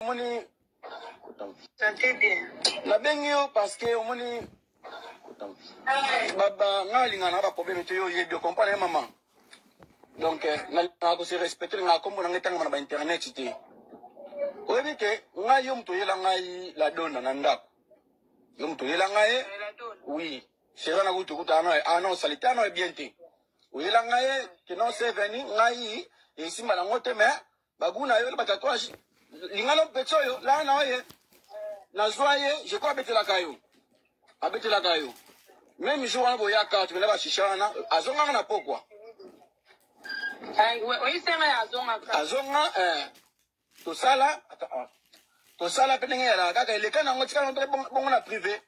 Omoni nabengi yo parce que omoni baba nga alingaka na baproblème te yo oyebi ocomprendre ye mama donc eh, nalingaka kose respecte lingaka nkombo na ngai etangama na bainternet te. Oyebi ke ngai yo moto oyela ngai la dona na ndako, yo moto oyela ngai ye. Oui, sera na kutu kuta ano ano salite ano bien te. Oyela ngai ye ke non seveni ngai esimba nango te, mais bagu na yo na batatouage lingana mpeti oyo laa na oye nazwa ye. Je crois abetelaka yo, abetelaka yo même jour wana boyaka tokenda bashisha wana, azongaka na pokwa, azonga eh, tosala tosala mpe ndenge ezalaka kaka eleka nango tika bongo na privé,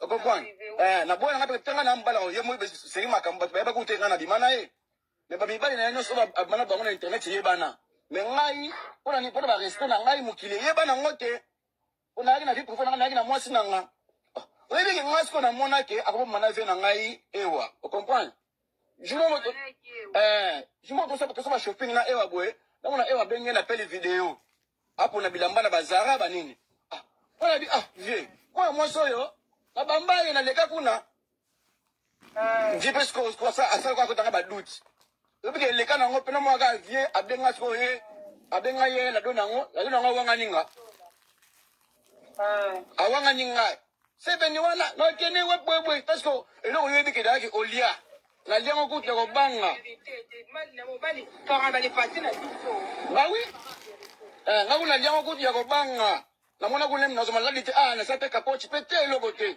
ocomprendre eh, naboya nanga mpe tanga na mbala ye moi seri makambo bato bayebaki te nga na bima na ye. Me bamibali na ye nyonso bana bango na internet eyebana, me ngai mpona mpona barespect na ngai mokili eyebana yango te. Mpo nayaki na vie privé na ngai, nayaki na mwasi na nga. Oyebi ke ngai sikoyo namona ke akoboma na vie na ngai ewa, ocomprendre? Jour moko tosa bashopping na ewa boye, namona ewa abenge na pele video apona bilamba na bazara banini. Mpona bi ah vie mwana mwasi oyo nabamba ye naleka kuna vie mpe sikoyo asala kaka kotanga baduti. Oyebi ke eleka nango mpe namona kaka vie abenga sikoyo ye, abenga ye lado nango, lado nango awangani nga, awangani ngai seveni wana nakende webwebwe parce que eloko oyebi ke dayaki olia naliango kutu ya kobanga. Bawi nga kuna naliango kutu ya kobanga, namona kuna nazwa maladi te. Ah, nasala mpe kapochi mpe te, eloko te,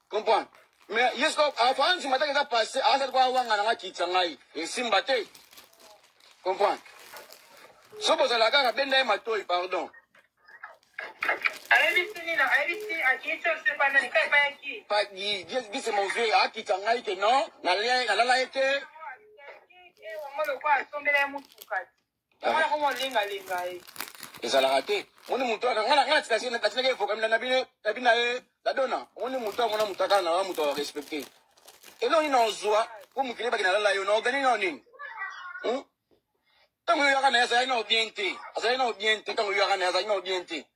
comprendre? Mais ye siko afa nsima taka eza passé, asali ko awanga nanga kitisa ngai esimba te, comprendre? So bozala kaka benda ye matoi, pardon. Gise mon vieux akitisa ngai ke non, nalala ye te. Ezalaka te. Moni moto wana nga natinaki evoka na bino na bino ye ladona. Omoni moto amona moto akala na wa moto arespecte eloko nini ozwa po mokili ebaki nalala yo na organi nao nini. Ntango yo yaka na ye azalaki nao bien te, azalaki nao bien te. Ntango yo yaka na ye azalaki nao bien te.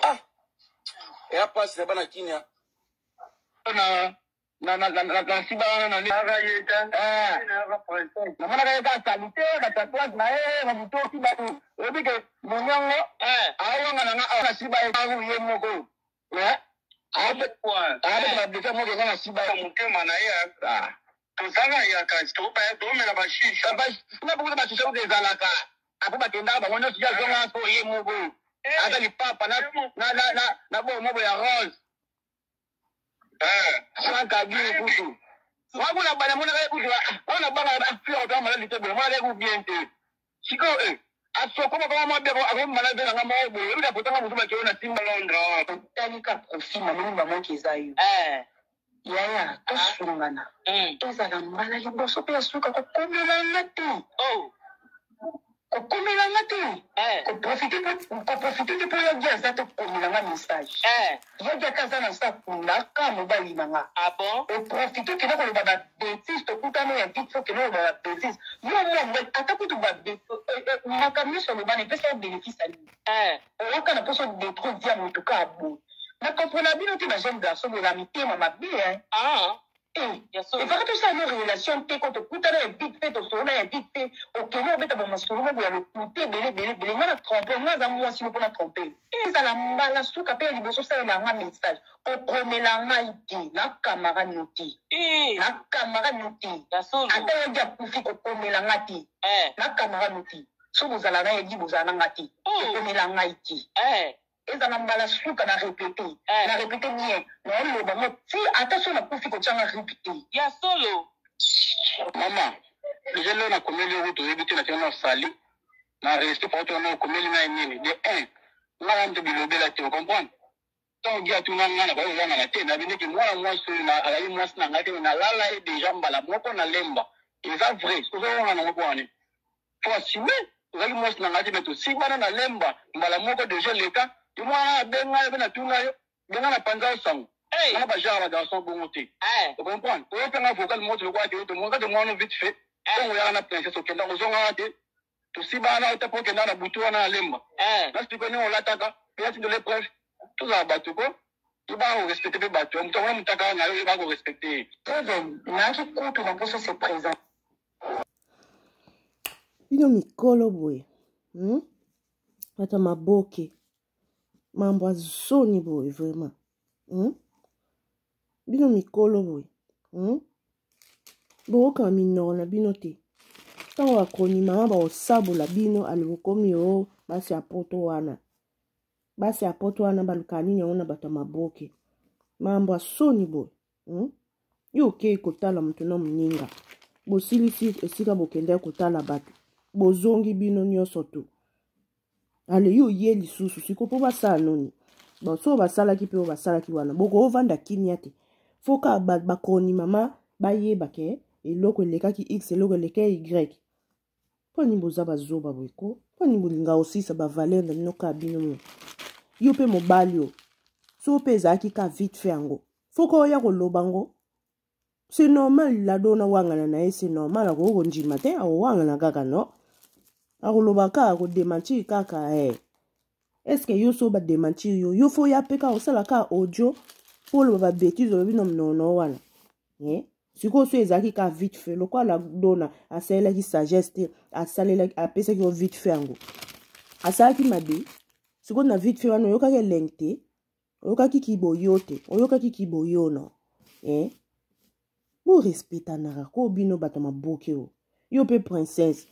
Ah, eya pasi na bana kinia. Na na na na na nsiba wana na namonaka ye kaka salite, batatouage na ye babutoki bato. Oyebi ke moniongo awanga na nga awa na siba ye ye moko abeta babeta moko nga na siba motema na ye. Tozala yaka tomela bashisha. Na bokuta bashisha kuta ezalaka apo bakendaka bango nyonso ya zonga so ye moko aza lipapa na bo moko ya rose sans kabine kutu wakuna bana monaka ye kutu wana banga fleur to maladi te boye, monaka ye kutu bien te. Sikoyo asokoma kama mwa bien akomala be nanga moko boye oyebi napotanga motu bakeo na simba Londres. Talika profil namoni bamoki eza yo yaya, tosungana. Ezala mbala liboso mpe ya suka kokomelanga te, kokomelanga te, koprofite te mpo yagi aza te kokomelanga message. Yagi ata aza na sa kundaka mobali na nga, oprofite okende koloba babêtises. Tokutana ya vite fait, okende koloba babêtises. Yo mwa mobali ata kutu makambo nyonso olobana epesa yo bénéfice ya nini? Oyaka na mposo détruire vie ya motu kaka boye. Na comprendre bino te, ba jeune garçon boza mitema mabe. Efaka tosala no relation te ko tokutana ya vite fait, tosolola ya vite fait, okende obeta bamasolo moko ya lokute ebele ebele ebele. Nga na trompe, nga aza mwasi mo mpona trompe. Ezala mbala suka mpe ya liboso osalela nga message, kokomela ngai te na camarade no te, na camarade no te. Ata yaki akufi, kokomela nga te na camarade no te. So bozala na yaki, bozala na nga te, kokomela ngai te. Ezala mbala suka, na répété, na répété bien, naoloba ngo ti ata so nakufi, kotianga rip te. Ya solo. Mama, deja lelo nakomeli yo kutu oyebi te. Natina na osali na respect po tona okomeli ngai nini. De un, nga na moto bilobela te, ocomprendre? Ntango gi atuna ngai na koki kozangana te. Nabindeki mwana mwasi oyo azali mwasi na ngai te, nalala ye deja mbala moko nalemba. Eza vrai, ozowanga nango mpo wane fo asime ozalaki mwasi na ngai te, me tosibana na lemba mbala moko deja eleka. Yo mwana abenga yo mpe natuna yo, benga na panza yo sango nga bagenre bagarçon bongo te, ocomprendre? Oyo mpe nga vocal moko te lokola te tomonaka te mwana vite fait. Ntango oyaka na princesse okenda kozongaka te. Tosibana na yo te mpo okenda na butu wana na Lemba. Eh. Na sikoyo ndenge olataka, mpe atindela preuve. Tozala bato ko. Yebaka ko respecter mpe bato. Moto yango na motaka na yo, yebaka ko respecter ye. Preuve, nayaki kutu na mposa se présent. Bino mikolo boye, Bato ya maboke, mambo ya zoni boye vraiment, Bino mikolo boye, Bokokanga minoko na bino te. Ntango bakoni mama bakosabola bino, alokomi o basi ya poto wana. Basi ya poto wana balukaka nini yango na bato ya maboke. Mambo ya soni boye, Yo okei kotala moto na moninga, bosilisi esika bokendaki kotala bato, bozongi bino nyonso tu. Ale yo ye lisusu siko mpo basala noni so basalaki mpe oyo basalaki wana, bokovanda kimia te. Foka bakoni mama bayeba ke eloko elekaki x, eloko elekaki y. Mpo nini boza bazoba boye ko? Mpo nini bolinga osisa bavaleur na bino kaka bino mo? Yo mpe mobali oyo, soki mpe ezalaki ka vite fait yango, foka oya koloba ngo. C'est normal, ladona wangana na ye, c'est normal, akoki kondima te, akowangana kaka no. Akoloba kaka, akodementir kaka eh. Est-ce que yo so ba dementir yo, yo fo ya pe kaka osala kaka audio mpo oloba ba bêtise olobi na monoko wana. Eh? Sikoyo so ezalaki kaka vite fait, lokola ladona asalelaki sagesse te, asalelaki, apesaki yo vite fait yango. Asalaki mabe. Sikoyo na vite fait wana oyokaki elengi te, oyokaki kiboyo te, oyokaki kiboyo no. Eh? Bo respectanaka ko bino bato maboke o. Yo pe princesse.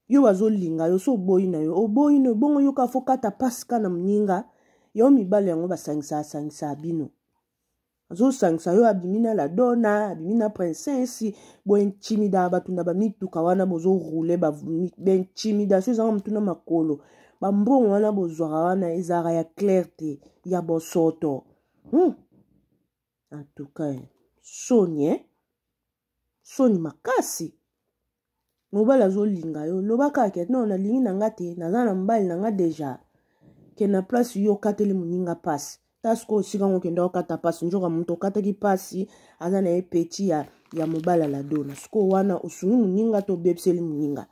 Yo bazolinga yo so oboyi na yo, oboyi na yo bongo yoka fo kata pasika na moninga. Yo mibali yango basangisa sangisa bino. Azosangisa yo abimi na la dona, abimi na princesse, bo intimida bato na bamituka wana bozo rouler ba intimidation ezanga mutu na makolo. Ba mbongo wana bozwaka wana ezalaka ya clair te, ya bosoto. En tout cas, soni, eh? Soni makasi. Mobali azolinga yo, loba kaka ke non, nalingi na nga te, naza na mobali na nga deja. Ke na place yo okateli moninga pasi. Ta sikoyo esika ngo okenda okata pasi, nzoka moto okataki pasi aza na ye petit ya mobali ya ladona. Sikoyo wana osungi moninga to obebiseli moninga.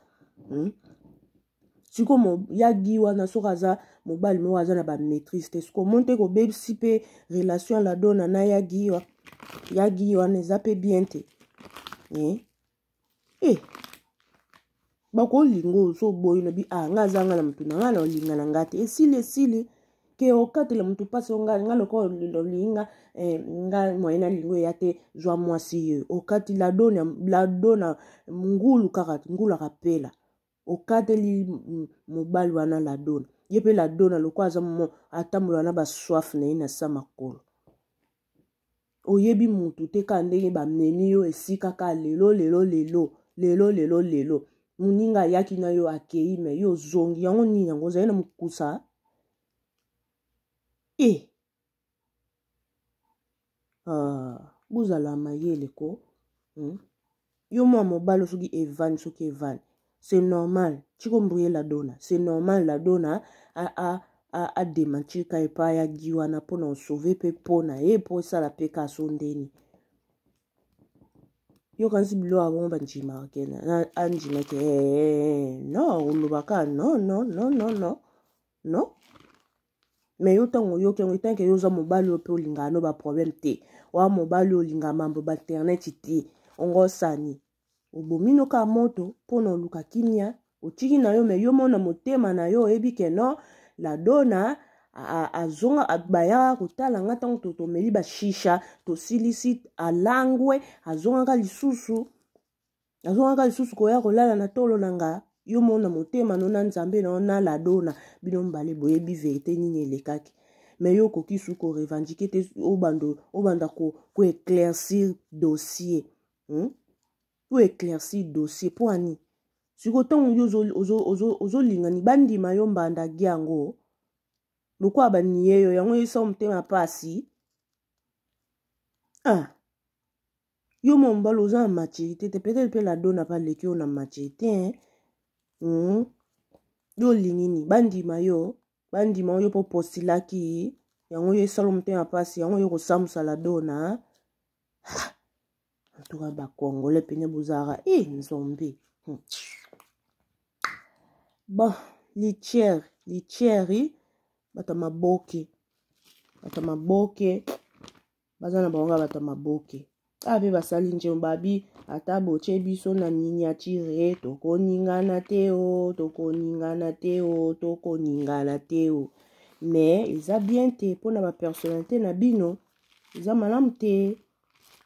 Sikoyo ya gi wana soki aza mobali moko aza na ba maîtrise te, sikoyo omoni te kobebisi pe relation ya ladona na ya gi wa, ya gi wana eza pe bien te. Bakolinga oyo so oboyi lobi, ah, nga aza nga na motu na nga na olinga na nga te, esili esili ke okatela motu mpasi oyo nga, nga lokola olinga, nga moyen nalinga oya te, zwa mwasi ye okati ladona, ladona ngulu kaka ngulu akapela okateli mobali wana ladona ye mpe ladona lokola aza mo atambola na basoif na ye na sa makolo. Oyebi mutu te kaka ndenge bamemi yo esika kaka lelo lelo lelo lelo lelo lelo moninga ayaki na yo akei me yo ozongi yango nini yango ozali na mokusa e bozala mayele ko, Yo mwa mobali soki evani, soki evani c'est normal, tiko mbuye la dona c'est normal, la dona a démentir ka epai ya gi wana mpona osauve mpe mpo na ye mpo esala mpe ka so ndeni yokanisi biloko ya bongo bandimaka ke andimaki non olobaka non non non non non non. Mais yo ntango oyoki yango etanke yo oza mobali oyo mpe olingaka no baproblème te, oya mobali oyo olingaka mambo ba internet te, ongosani obomi no kaka moto mpona oluka kimia otiki na yo, me yo mona motema na yo oyebi ke non la dona azonga bayaka kotala nga ntango tomeli bashisha tosilisi alangwe azongaka lisusu, azongaka lisusu koya kolala na tolo na nga. Yo mona motema no na nzambe na yo na la dona bino mbale boyebi verité nini elekaki, mais yo okoki su ko revendiquer te, obanda ko éclaircir dossier, Ko éclaircir dossier po ani sikoyo ntango yo ozolingani bandima yo mbanda gi yango lokola baniye yo yango eyesa motema pasi. Yo mwa mobali oza na maturité te, peut-être mpe la dona mpe aleki yo na maturité, hein? Yo olingi nini bandima yo, bandima yo mpo postilaki yango yo esala motema pasi yango yo kosambusa la dona. En tout cas ba congolais pene bozalaka nzombe. Bon, litière, litière, bato ya maboke, bato ya maboke, baza na bango kaka bato ya maboke. Awa mpe basali nzembo babi ata botie biso na miniature tokoningana te o, tokoningana te o, tokoningana te o. Mais eza bien te mpona ba personnalité na bino, eza malamu te.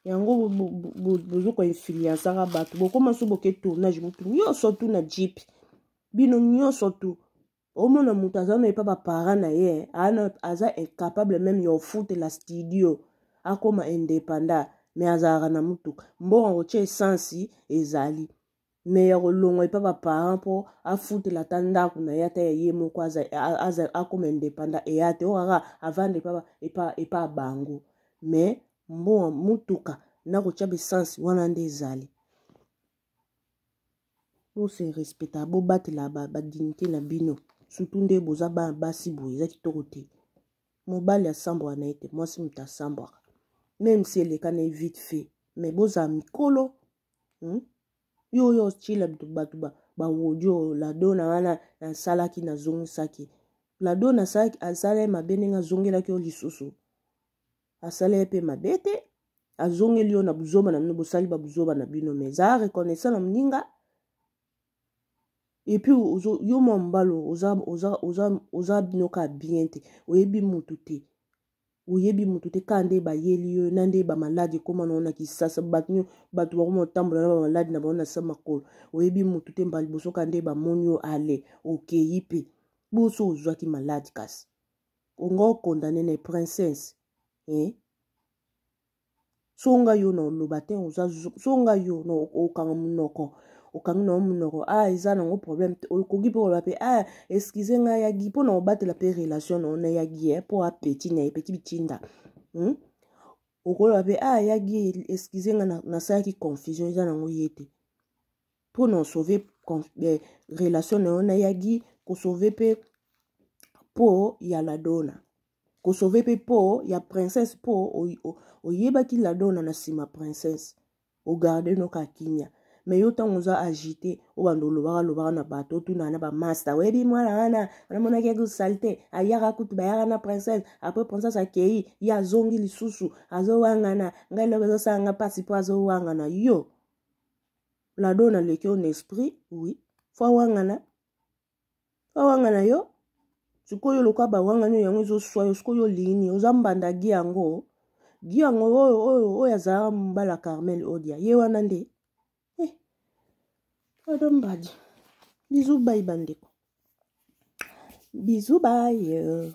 Yango bozo ko influençaka bato, bokoma so boke tournage motu nyonso tu na jeep, bino nyonso tu omona moto aza na epa ba parents na ye, aza incapable même ya ofutela studio akoma indépendant, mais azalaka na motuka, mbongo akotia essence ezali, mais ya kolongwa epa ba parents mpo afutela ata ndako na ye ata ya ye moko akoma indépendant eya te, oyo kaka avanda epa bango, mais mbongo motuka na kotia essence wana nde ezali. Bose respecta, bobatela ba dignité na bino, surtout nde boza bana basi boye, eza kitoko te. Mobali asambwaka na ye te, mwasi moto asambwaka, même si eleka na ye vite fait, mais bozala mikolo. Yo oyo otila bato bawodi oyo ladona wana nasalaki, nazongisaki ladona, asala ye mabe ndenge azongelaki yo lisusu, asala ye mpe mabe te, azongeli yo na buzoba na bino, bosali ba buzoba na bino, mais za reconnaissant na moninga. Et puis yo mwa mobali oza bino kaka bien te, oyebi mutu te, oyebi mutu te, kaka nde bayeli yo na nde bamaladi ekóma nango na kisasa, bato bato bakoma kotambola na bamaladi na bango na sa makolo, oyebi mutu te, mbala liboso kaka nde bamoni yo ale okei mpe boso ozwaki maladi, kasi onga okondane na princesse eh? Songa yo na oloba te, oza songa yo na okanga monoko, okangi na yo monoko, ah eza nango problème te, okoki mpe koloba mpe ah excuse ngai yagi mpo na kobatela mpe relation na yo na yagi eh, mpo apeti na ye peti bitinda, Okoloba mpe ah yagi excuse ngai nasalaki confusion, eza nango ye te, mpo na osauve relation na yo na yagi, kosauve mpe mpo ya ladona, kosauve mpe mpo ya princesse, mpo oyebaki ladona na nsima princesse, ogarde noka kimia. Mais yo ntango oza agité, obanda olobaka lobaka na bato, otuna na bamasta, oyebi mwana wana namonaki yaki salte, ayaka kutu bayaka na princesse, après princesse akei, ye azongi lisusu azowangana ngai, eloko ezosala nga mpasi mpo azowangana yo ladona aleki yo na esprit, oui fo awangana, awangana yo sikoyo lokola bawangani oyo yango ezoswa yo sikoyo olingi nini, oza mbanda gi yango gi yango oyo oyo oyo azalaka mobala Carmel Odia ye wana nde eh, ado mbadi. Bisous bye bandeko, bisous bye.